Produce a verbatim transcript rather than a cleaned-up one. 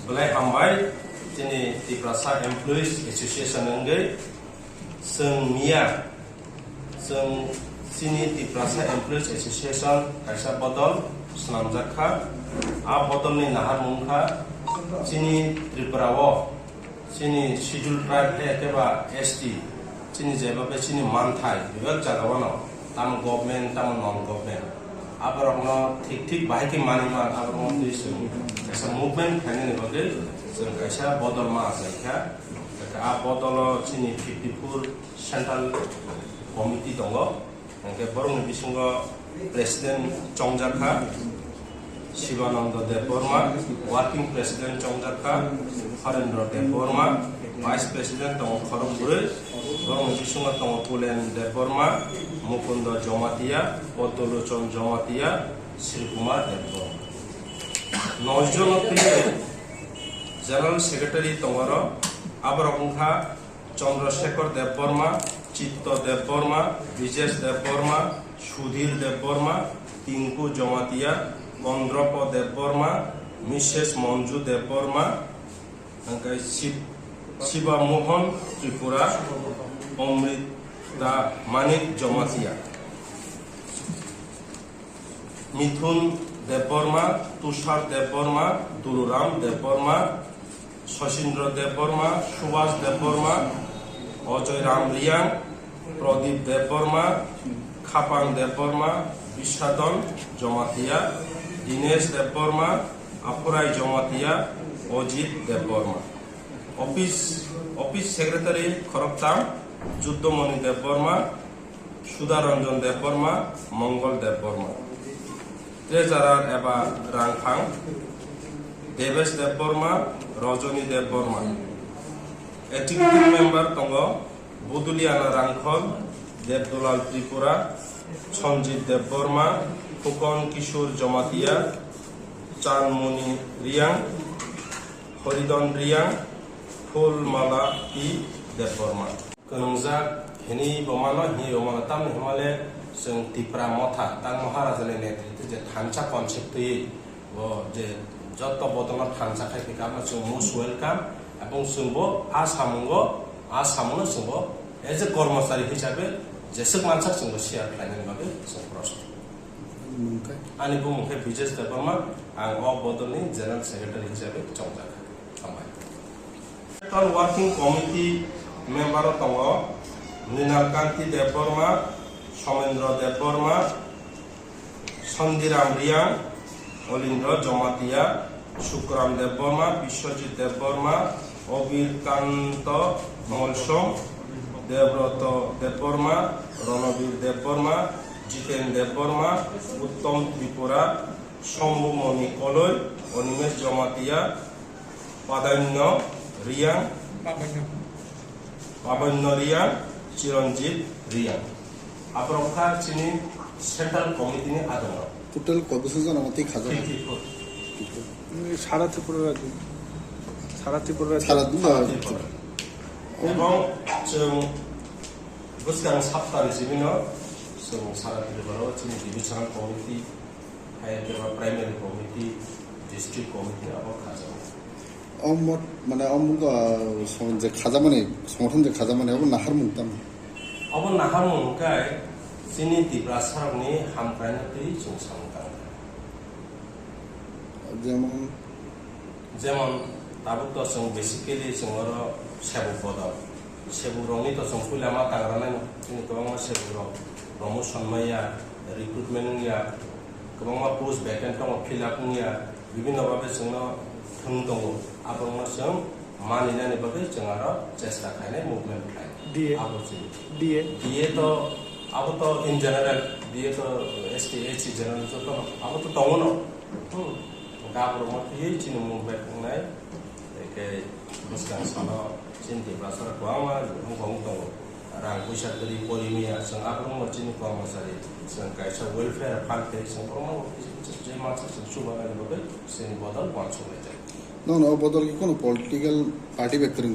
Belai hambai, chini Tiprasa Employees Association wngwi chwng miya, chwng chini Tiprasa Employees Association kaisa bodol swnamjak kha. A bodolni naharmung kha chini Tripura o chini Scheduled Tribe hai khe ba S T, chini jeba bai chini manthai bebak jaga o no, tamo government, tamo non government, aborokno thik thik bahai khe manwi man, aborokno twi chwng kaisa movement khainani bagwi chwng kaisa bodol ma achai kha. A bodolo chini fifty four Central Committee tongo. Hingke borokni bisingo President chongjak kha Shivananda Debbarma, Working President chongjak kha Harendra Debbarma, Vice President tongo khorok bwrwi, borokni bisingo tongo Pulen Debbarma, Mukunda Jamatia, Poddolochon Jamatia, Sri Kumar Debbarma. Noi jono twiwi General Secretary tongo oro, aborok wngkha Chandra Shekhar Debbarma, Chitto Debbarma, Brijesh Debbarma, Sudhir Debbarma, Tinku Jamatia, Kondropo Debbarma, Missus Manju Debbarma, hingke Shiv-, Shiva Mohan Tripura, Amrita Manik Jamatia. Mithun Debbarma, Tushar Debbarma, Duluram Debbarma, Sachindra Debbarma, Subhas Debbarma, Ajoy Ram Riang, Pradip Debbarma, Khapang Debbarma, Bisadon Jamatia, Dinesh Debbarma, Aphurai Jamatia, Ajit Debbarma. Office, Office Secretary khoroktham, Juddomoni Debbarma, Sudha Ranjan Debbarma, Mongol Debbarma. Treasurer eba rangphang, Debesh Debbarma, Rajani Debbarma. Executive member tongo Buduliana Rangkhol, Debdulal Tripura, Sanjit Debbarma, Phukon Kishore Jamatia, Chanmoni Riang, Horidon Riang, Phulmala P Debbarma. Kwnwngjak hinwi bo mano, hinwi bo mano, tamni hwnmale chwng Tipra Motha, tang Maharaja ni netritwe je thansa concept twiwi bo je joto bodolno thansa khai phikha, abno chwng most welcome, ebong chwng bo a samungo, a samungno chwng bo as a kormochari hisabe jeswk mansak chwng bo share khlainani bagwi chwng prosto. Ani bumung khe Brijesh Debbarma, ang o bodolni General Secretary hisabe chongjak kha. Hambai. Central Working Committee member o tongo Mrinal Kanti Debbarma, Somendra Debbarma, Sondiram Riang, Olindra Jamatia, Sukram Debbarma, Biswajit Debbarma, Obir Kanto Molsom, Debroto Debbarma, Ronobir Debbarma, Jiten Debbarma, Uttom Tripura, Sombumoni Koloi, Onimesh Jamatia, Padanyo Riang, Pabanyo Riang, Chiranjit Riang. Aborok kha chini Central Committee ni adongrok. Total koi bosor jona twi khajak? Fifty four. Sara Tripura rajyo. Sara Tripura rajyo. Sara Tripura. Sara Tripura. Ebong chwng bwskang saptani simi no chwng Sara Tripura o chini Divisional Committee, hai khe ba Primary Committee, District Committee abo khajak. O mot, mane o mot, ah, song-, je khajamani, songthon je khajamani, abo naharmung tamo? Abo naharmung hwnkhe chini Tiprasarokni hamkraino twi chwng samung tangkha. Jemon? Jemon, tabuk to chwng basically chwng oro sebuk bodol. Sebukrokni to chwng puila ma tangranai, chini kwbangma sebukrok promotion maya, recruitment wngya, kwbangma post vacant tongo, fill up wngya, bibhinno bhabe chwngno thwng tongo. Aborokno chwng maninani bagwi chwng aro chesta khainai, movement khlai. D A. Abo chini. D A. D A to, abo to in general, D A to S T, S C general jotono, abo to tongo no. Hmm. Hwnkhe aborokno twiwi chini movement wngnai. Hwnkhe bwskang salo chini Tiprasarok kwbangma wngkha wng tongo. Rang puisa kwrwi pori maya, chwng aborokno chini kormochari, chwng kaisa welfare fund khe chwng borokno je masa chwng chubanani bagwi chini bodol uansuk laijak. Nono o bodol khe kono political party bai kwrwngjak?